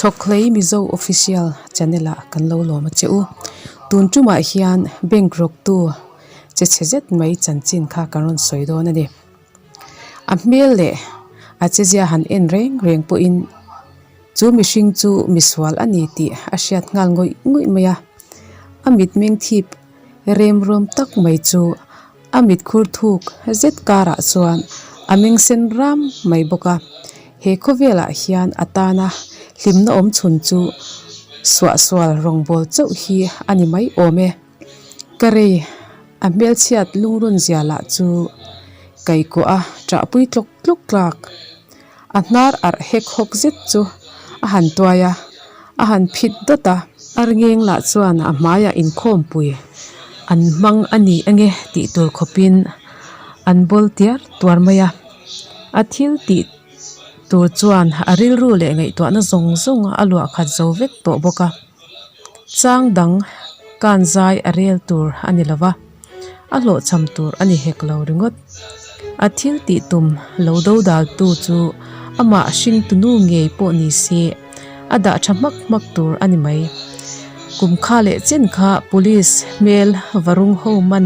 Chhawkhlei Mizo Official Channel ah kan lo lawm a che u. Tun tumah hian bank rawktu che chhe zet mai chanchin kha kan rawn sawi dawn a ni. A hmel leh a chezia han en reng reng pawhin chu mihring chu misual a ni tih a hriat nghal ngawih ngawih mai a. A mitmeng thip rem rawm tak mai chu a mit khur thuk zet karah chuan a meng sen ram mai bawk a. He khawvelah hian a tana hlimna awm chhun chu suahsual rawngbawl chauh hi a ni mai awm e. Ka rei a hmelchhiat lungrun zia lah chu kaikuah a ṭahpui tlawk tlawk tlak. A hnar arh hek hawk zet chu a han tuai a, a han phit dawt a. Arngeng lah chuan a hmaiah inkhawmpui an hmang a ni ange tih tur khawpin an bawl tiar tuar mai a. A thil tih tur chuan a rilru leh ngaihtuahna zawng zawng a luah khat zo vek tawh bawk a. Chang dang kan zai a rel tur a ni lo va, a hlawhchham tur a ni hek lo ringawt. A thil tih tum lo do dal tu chu amah hringtu nu ngei pawh ni se a dah tha hmak hmak tur a ni mai. Kum kha leh chen kha police hmel varung ho man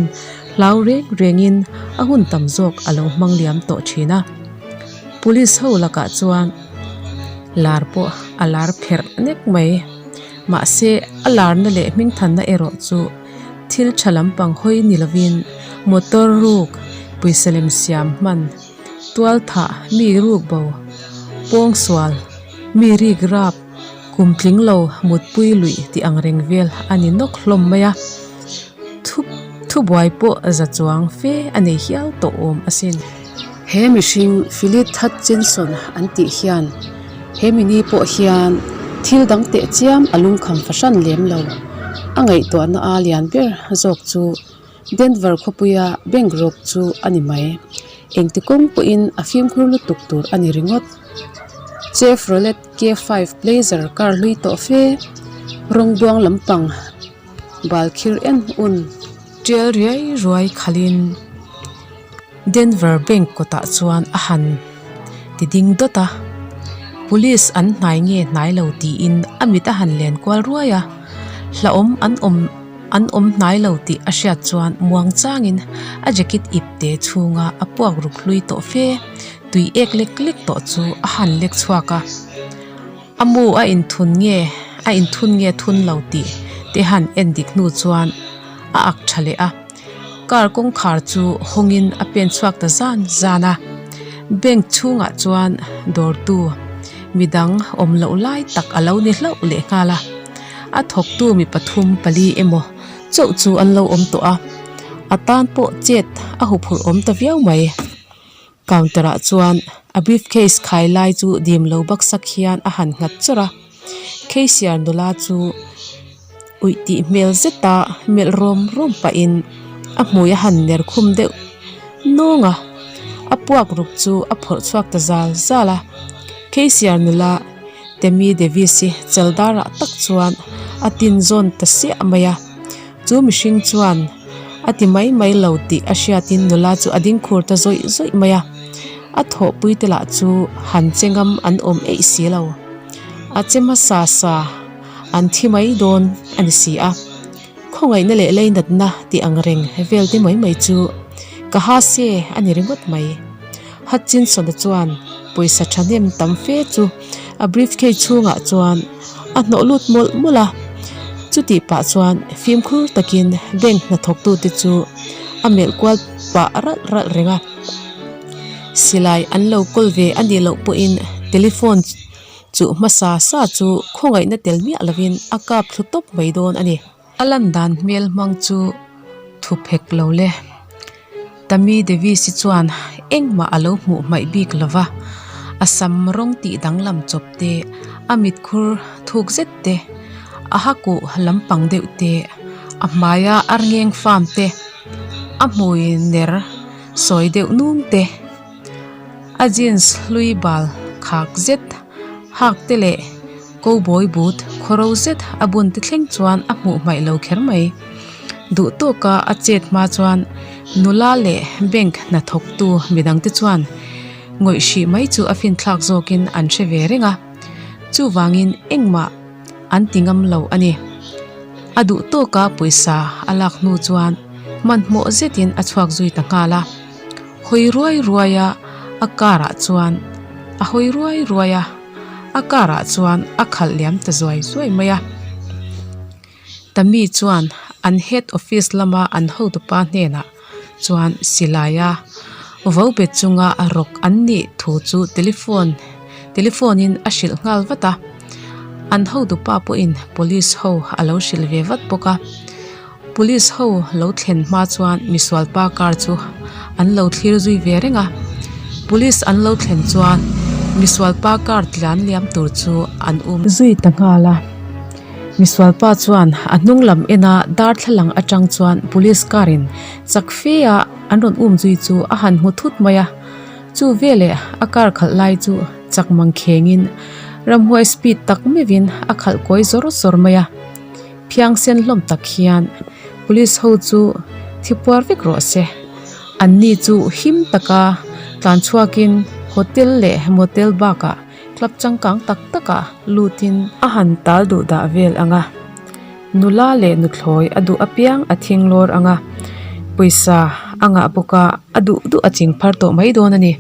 hlau reng rengin a hun tam zawk a lo hmang liam tawh thin a. Police ho lakah chuan lar pawh a lar pherh nek mai. Mahse, a larna leh hmingthanna erawh chu thil tha lampang hawi ni lovin motor ruk, pawisa lem siam hman, tual thah, mi ruk bo, pawngsual, mi rik rap, kum tling lo mutpui luih tih ang reng vel a ni nawk hlawm mai a. Thu thubuai pawh za chuang fe a nei hial tawh awm asin. He mihring Philip Hutchinson an tih hian he mini pawh hian thil dang teh chiam a lungkham fahran lem lo. A ngaihtuahna a lian ber zawk chu Denver khawpuia bank rawk chu a ni mai. Engti kawng pawhin a fimkhur lutuk tur a ni ringawt. Chevrolet K5 Blazer car hlui tawh fe rawng buang lampang bal khir en un tial riai ruai khalhin Denver bank kawtah chuan a han ti ding dawt a, police an hnai nge hnai lo tiin a mit a han len kual ruai a, hlauhawm an awm an awm hnai lo tih a hriat chuan muang changin a jacket ip te chhunga a puak ruk hlui tawh fe tui ek lek lek tawh chu a han lek chhuak a, a mu a inthun nge a inthun nge thun lo tih te han en dik hnu chuan a ak tha leh a. Car kawngkhar chu hawngin a pen chhuak ta zan zan a, bank chhungah chuan dawrtu midang awm loh lai tak a lo ni hlauh leh nghal a, a thawktu mi pathum pali emaw chauh chu an lo awm tawh a, a tan pawh chet a huphurh awm ta viau mai. Counter ah chuan a briefcase khai lai chu dim lo baksak hian a han nghat chawrh a, cashier nula chu uih tih hmel zet a melh rawm rawm pahin a hmui a han ner khum deuh nawng a, a puak ruk chu a phawrh chhuak ta zal zal a, cashier nula Temi Davis i chaldar ah tak chuan a tin zawn ta siah mai a. Chu mihring chuan a ti mai mai lo tih a hriatin nula chu a ding khur ta zawih zawih mai a, a thawhpui te lah chu han che ngam an awm eih si lo. A che hmasa sa an thi mai dawn a ni si a, khawngaihna leh leinatna tih ang reng vel te mai mai chu ka ha se a ni ringawt mai. Hutchinson-a chuan pawisa thahnem tam fe chu a briefcase chhungah chuan a hnawh lut mawlh mawlh a, chutih pah chuan fimkhur takin bank hnathawktute chu a melh kual pah ralh ralh reng a. Silai an lo kawl ve a nih loh pawhin telephone chuh hmasa sa chu khawngaihna tel miah lovin a kap thlu tawp mai dawn a ni. A lan dan hmel hmang chu thu phek lo le. Tammy Davis-i chuan engmah a lo hmuh hmaih bik lo va, a sam rawng tih danglam chawp te, a mitkhur thuk zet te, a ha kuh lampang deuh te, a hmaia arngeng farm te, a hmui ner sawi deuh nung te, a jeans hlui bal khak zet hak te leh Cowboy boot khawro zet a bun te thleng chuan a hmuh hmaih lo kher mai. Duh tawka a chet hma chuan nula leh bank hnathawktu midangte chuan ngawih hrih mai chu a finthlak zawkin an hre ve reng a. Chuvangin engmah an ti ngam lo a ni. A duh tawka pawisa a lak hnu chuan hmanhmawh zetin a chhuak zui ta nghal a. Hawi ruai ruai a, a car ah chuan a hawi ruai ruai a, a car ah chuan a khalh liam ta zuai zuai mai a. Tami chuan an head office lama an hotupa hnenah chuan silai a vo bet chunga a rawk an nih thu chu telephone telephone in a hrilh nghal vat a. An hotupa pawhin police ho a lo hrilh ve vat bawk a. Police ho lo thlen hma chuan misualpa car chu an lo thlir zui ve reng a. Police an lo thlen chuan misualpa car tlan liam tur chu an um zui ta nghal a. Misualpa chuan a hnung lam en a darthlalang atang chuan police car in chak fe a an rawn um zui chu a han hmu thut mai a. Chu veleh a car khalh lai chu chak mang kheng in ramhuai speed tak meuhin a khalh kawi zawr zawr mai a. Phiangsen hlawm tak hian police ho chu thi puar vek rawh se. Anni chu him taka tlan chhuakin hotel leh motel bakah club changkang tak takah lutin a han tal duh dah vel ang a. Nula leh nuthlawi a duh apiang a thing lawr ang a, pawisa a ngah bawk a, a duh duh a ching phar tawh mai dawn a ni.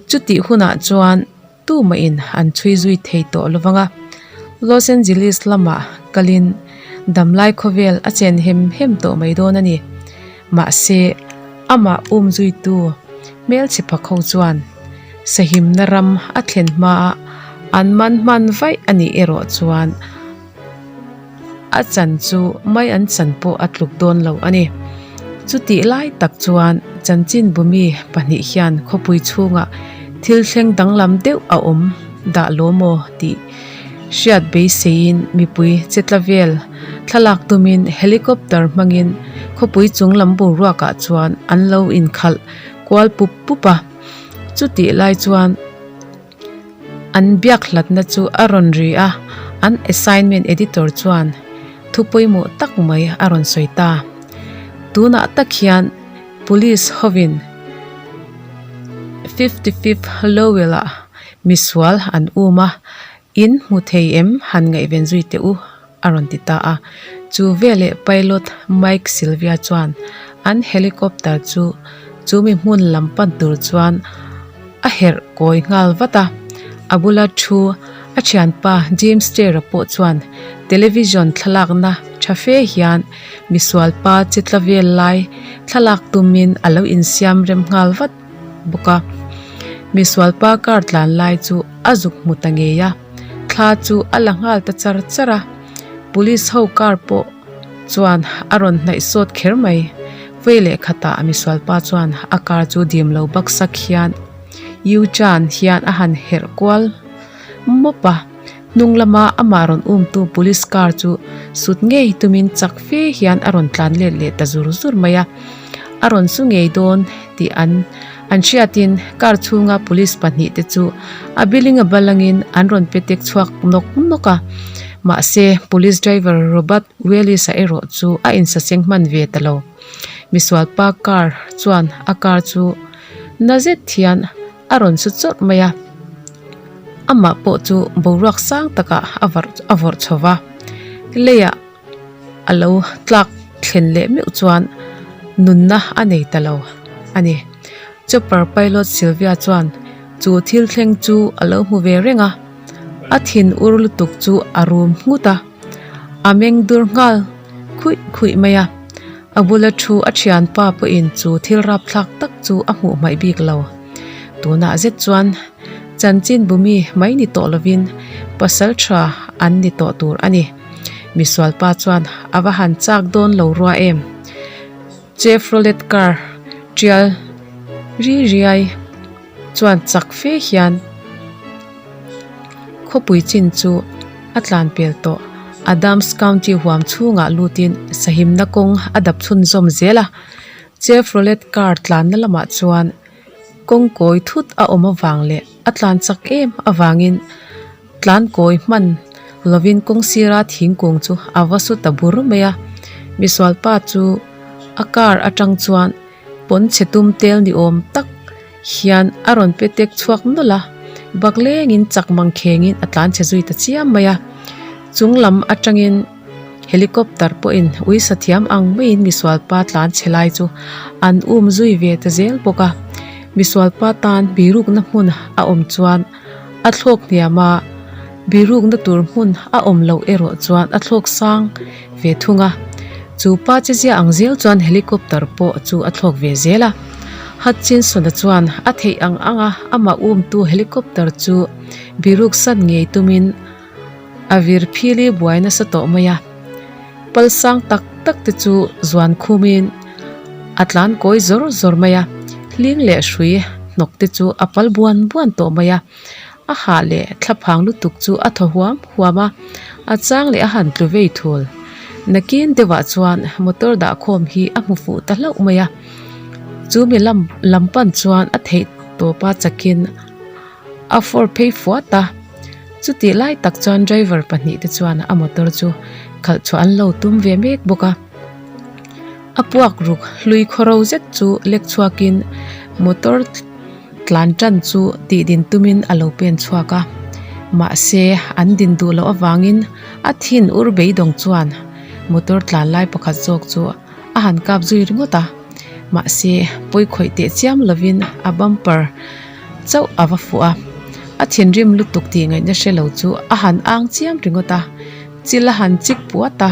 Chutih hunah chuan. Tumahin an chhui zui thei tawh lo vang a, Los Angeles lamah kalin damlai khawvel a chen hem hem tawh mai dawn a ni. Mahse, amah um zuitu hmelchhe phakho chuan sahimna ram a thlen hmaa an man hman vaih a nih erawh chuan a chan chu mai an chan pawh a tluk dawn lo a ni. Chutih lai tak chuan chanchinbumi pahnih hian khawpui chhungah thil thleng danglam deuh a awm dah lo maw tih hriat beiseiin mipui che tla vel thlalak tumin helicopter hmangin khawpui chung lam boruakah chuan an lo inkhalh kual pup pup a. Chutih lai chuan. An biak hlatna chu a rawn ri a, an assignment editor chuan thu pawimawh tak mai a rawn sawi ta. Tunah tak hian police hovin 55th Lowell-ah misual an um a, in hmu thei em han ngaihven zui teh u a rawn ti ta a. Chu veleh pilot Mike Silvia chuan an helicopter chu chumi hmun lam pan tur chuan a herh kawi nghal vat a. A bula thu a thianpa James Stair-a pawh chuan television thlalakna tha fe hian misualpa che tla vel lai thlalak tumin a lo insiam rem nghal vat bawk a. Misualpa car tlan lai chu a zuk hmu ta ngei a. Thla chu a la nghal ta char char a, police ho car pawh chuan a rawn hnaih sawt kher mai. Vei leh khatah misual pa chuan a car chu dim lo baksak hian U Chan hian a han herh kual mawp a, hnung lama amah rawn umtu police car chu sut ngei tumin chak fe hian a rawn tlan let leh ta zur zur mai a. A rawn su ngei dawn tih an an hriatin car chhunga police pahnihte chu a building a balangin an rawn pe tek chhuak nawk nawk a. Mahse, police driver Robert Wellis-a erawh chu a insaseng hman ve ta lo. Misualpa car chuan a car chu na zet hian a rawn su chawrh mai a. Amah pawh chu boruak sang takah a a vawrh chho va. Leiah. A lo tlak thlen leh meuh chuan nunna a nei ta lo a ni. Chopper pilot Sylvia chuan chu thil thleng chu a lo hmu ve reng a, a thin ur lutuk chu a rum nghut a, a meng dur nghal khuih khuih mai a. A bula thu a thianpa pawhin chu thil rapthlak tak chu a hmuh hmaih bik lo. Tunah zet chuan chanchin bumi mai ni tawh lovin pasal tha an ni tawh tur a ni. Misualpa chuan a va han chak dawn lo rua em? Chevrolet car tial ri riai chuan chak fe hian khawpui chin chu a tlan pel tawh. Adams County huam chhungah lutin sahimna kawng a dap chhunzawm zel a. Chevrolet car tlanna lamah chuan kawng kawi thut a awm avang leh a tlan chak em avangin Tlan kawi hman lovin kawng sira thingkung chu a va su ta bur mai a, misualpa chu a car atang chuan pawn chhe tum tel ni awm tak hian a rawn pe tek chhuak nawlh a. Baklengin chak mang khengin a tlan chhe zui ta chiam mai a. Chung lam atangin helicopter pawhin uisa thiam ang maiin misualpa tlan chhe lai chu an um zui ve ta zel bawk a. Misualpa tan birukna hmun a awm chuan a thlawk hniam a, birukna tur hmun a awm loh erawh chuan a thlawk sang ve thung a. Chu pa che zia ang zel chuan helicopter pawh chu a thlawk ve zel a. Hutchinson-a chuan a theih ang ang a amah umtu helicopter chu biruk san ngei tumin a vir phili buai nasa tawh mai a. Pal sang tak tak te chu zuan khumin a tlan kawi zawr zawr mai a, hling leh hrui hnawk te chu a pal buan buan tawh mai a. A hah leh thlaphang lutuk chu a thaw huam huam a, a chang leh a han tlu vei thul. Nakin deuhah chuan motor dah khawm hi a hmu fuh ta hlauh mai a, chu mi lam lam pan chuan a theih tawpa chakin a fawr phei fuat a. Chutih lai tak chuan driver pahnihte chuan a motor chu khalh chhuah an lo tum ve mek bawk a. A puak ruk hlui khawro zet chu lek chhuakin motor tlan tan chu tih din tumin a lo pen chhuak a. Mahse an din duh loh avangin a thin ur beidawng chuan motor tlan lai pakhat zawk chu a han kap zui ringawt a. Mahse pawi khawih teh chiam lovin a bumper chauh a va fuh a. A thinrim lutuk tih ngaihna hre lo chu a han ang chiam ringawt a, chil a han chik puat a.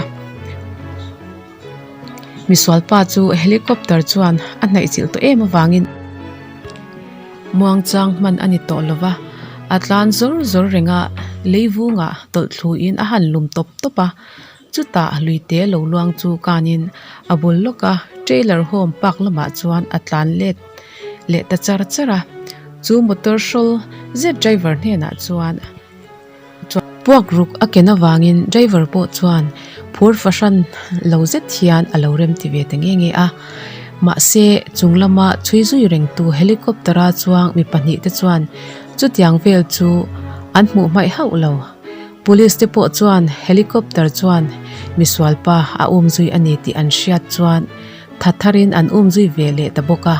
Misualpa chu helicopter chuan a hnaih chilh tawh em avangin muangchang hman a ni tawh lova, a tlan zawr zawr reng a, leivungah tawlh thluin a han lum tawp tawp a, chutah luite lo luang chu kanin a bul lawk a, trailer home park lamah chuan a tlan let leh ta char char a, chu motor hrawl zet driver hnenah chuan. Puak ruk a ken avangin driver pawh chuan phur fahran lo zet hian a lo rem ti ve ta nge nge a. Mahse, chung lama chhui zui rengtu helicopter-a chuang mi pahnihte chuan chutiang vel chu an hmuh hmaih hauh lo. Police te pawh chuan helicopter chuan misualpa a um zui a ni tih an hriat chuan tha tharin an um zui ve leh ta bawk a.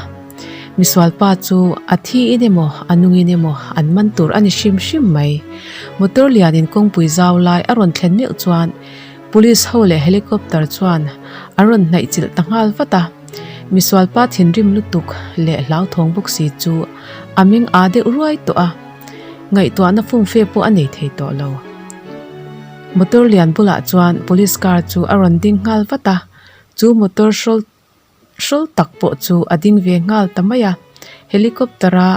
Misualpa chu a thiin emaw a nungin emaw an man tur a ni hrim hrim mai. Motor lianin kawngpui zau lai a rawn thlen meuh chuan Police ho leh helicopter chuan an rawn hnaih chilh ta nghal vat a. Misualpa thinrim lutuk leh hlauthawng bawk si chu a meng aa deuh ruai tawh a, ngaihtuahna fumfe pawh a nei thei tawh lo. Motor lian bulah chuan Police car chu a rawn ding nghal vat a, chu motor hrawl Hrawl tak pawh chu a ding ve nghal ta mai a, helicopter a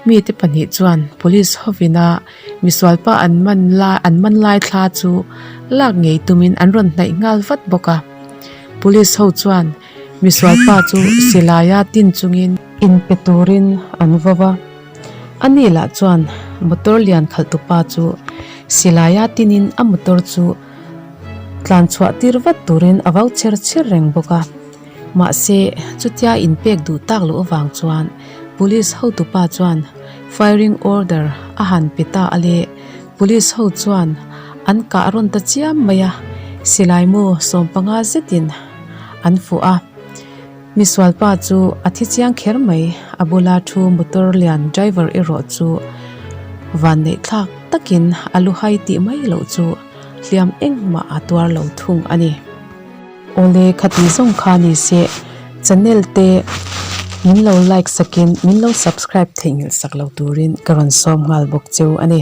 mite pahnih chuan police hovin a misualpa an man lai an man lai thla chu lak ngei tumin an rawn hnaih nghal vat bawk a, police ho chuan misualpa chu silai a tin chungin inpe turin an vo va, ani lah chuan motor lian khalh tupa chu silai a tinin a motor chu. Tlan chhuah tir vat turin a vau chher chher reng bawk a. Mahse, chutia inpek duh tak loh avang chuan Police hotupa chuan firing order a han pe ta a le. Police ho chuan an kah rawn ta chiam mai a, silai mu sawmpanga zetin an fuh a. Misualpa chu a thi chiang kher mai, a bula thu motor lian driver erawh chu vanneih thlak takin a lu hai tih mai loh chu hliam engmah a tuar lo thung a ni. Awle khati zawng kha ni se channel te min lo like sakin min lo subscribe theihnghilh sak lo turin ka rawn sawm nghal bawk cheu a ni.